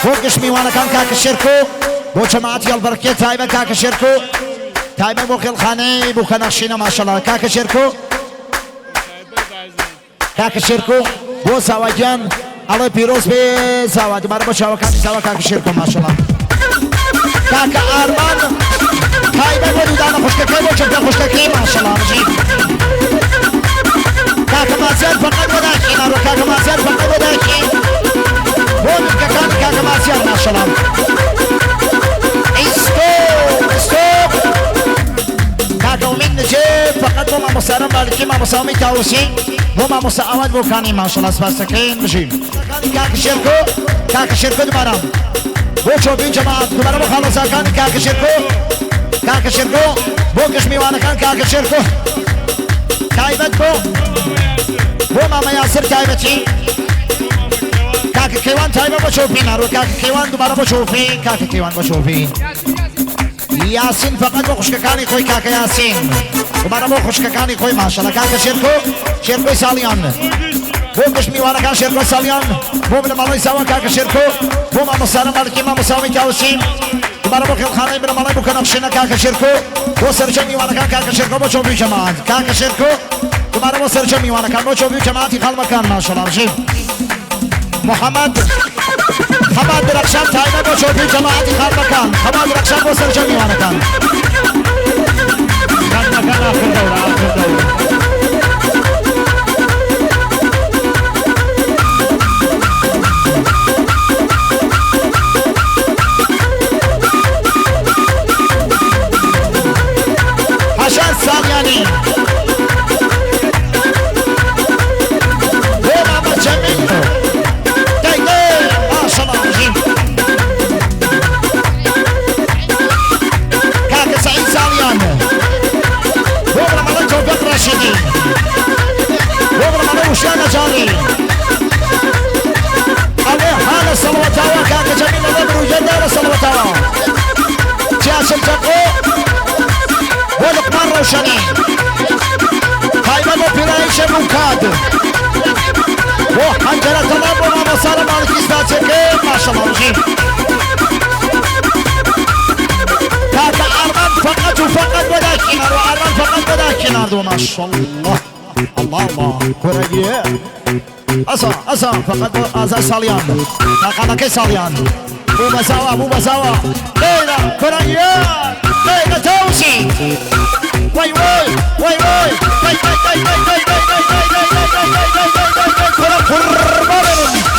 بۆ گشت میوانەکان کاکە شێرکۆ، بۆ جەماعەتی هەڵبەڕکێ تایبەت کاکە شێرکۆ، تایبەت بۆ خێڵخانەی بووکە نەخشینە ماشەڵا کاکە شێرکۆ. کاکە شێرکۆ بۆ زاوا گیان ئەڵێ پیرۆز بێ زاوا دوبارە بۆ چاوەکانی زاوا کاکە شێرکۆ ماشەڵا کاکە ئارمان تایبەت بۆ دوودانە خوشکەکەی بۆ چەپکە خوشکەکەی ماشەڵا بژی کاکە مازیار فەقەت بۆ داکی ناڕۆ کاکە مازیار فەقەت بۆ داکی بۆ نرکەکانی کاکە مازیار ماشەڵا ئیستۆ ئیستۆ کاکە ئومید نجێ فقط بۆ مامۆستاران بالکی مامۆستا ئومید تاوسی بۆ مامۆستا ئاوات بۆ کانی ماشەڵا سپاس دەکەین بژین کاکە شێرکۆ کاکە شێرکۆ دوبارە بۆ چۆپی جەماعەت دوبارە بۆ خاڵۆزاکانی کاکە شێرکۆ کاکە شێرکۆ بۆ گشت میوانەکان کاکە شێرکۆ تایبەت بۆ بۆ مامە یاسر تایبەتی کاکە کەیوان تایبەت بۆ چۆپی ناڕۆ کاکە کەیوان دوبارە بۆ چۆپی کاکە کەیوان بۆ چۆپی یاسین فەقەت بۆ خوشکەکانی خۆی کاکە یاسین دوبارە بۆ خوشکەکانی خۆی ماشەڵا کاکە شێرکۆ شێرکۆی ساڵیان بۆ گشت میوانەکان شێرکۆ ساڵیان بۆ بنەماڵەی زاوا کاکە شێرکۆ بۆ مامۆستارە مالکی مامۆستا تاوسی دوبارە بۆ خێڵخانەی بنەماڵەی بووکە نەخشینە کاکە شێرکۆ بۆ سەرجەم میوانەکان کاکە شێرکۆ بۆ چۆپی جەماعەت کاکە شێرکۆ دوبارە بۆ سەرجەم میوانەکان بۆ چۆپی جەماعەتی خاڵمەکان ماشەڵا بژین محەمەد خەبات درەخشان تایبەت بۆ چۆپی جەماعەتی خانمەکان خەبات درەخشان بۆ سەرجەم میوانەکان. خانمەکان ئاخر دەورە ئاخر دەورە. هەژار ساڵیانی بۆ مامە جەمیل دەی دەی ماشەڵا بژین کاکە سەعید ساڵیان بۆ بنەماڵەی تۆفیق ڕەشیدی بۆ بنەماڵەی وشیار نەجاڕی ئەڵێ ها لە سەڵوەتاوە کاکە جەمیل ئەڵێ بروجەردە لە سەڵوەتاوە جاسم جەقۆ بۆ لوقمان ڕەوشەنی تایبەت بۆ پیرایی شەم و کاد بۆ حەنجەرە تەڵا بۆ مامۆستا لە ماڵکی ستاچەکەی ماشەڵا بژین کاکە ئارمان فەقەت و فەقەت بۆ داکی ناردووە ئارمان فەقەت بۆ داکی ناردووە ماشەڵڵا الله الله کورەگیە ئەسا ئەسا فەقەت بۆ ئازاد ساڵیان تاقانەکەی ساڵیان بوو بەزاوا بوو بەزاوا لەیلا کورەگیە لەیلا تاوسی وای وای وای وای وای وای وای وای وای وای وای وای وای وای وای وای وای کورە قوربانم.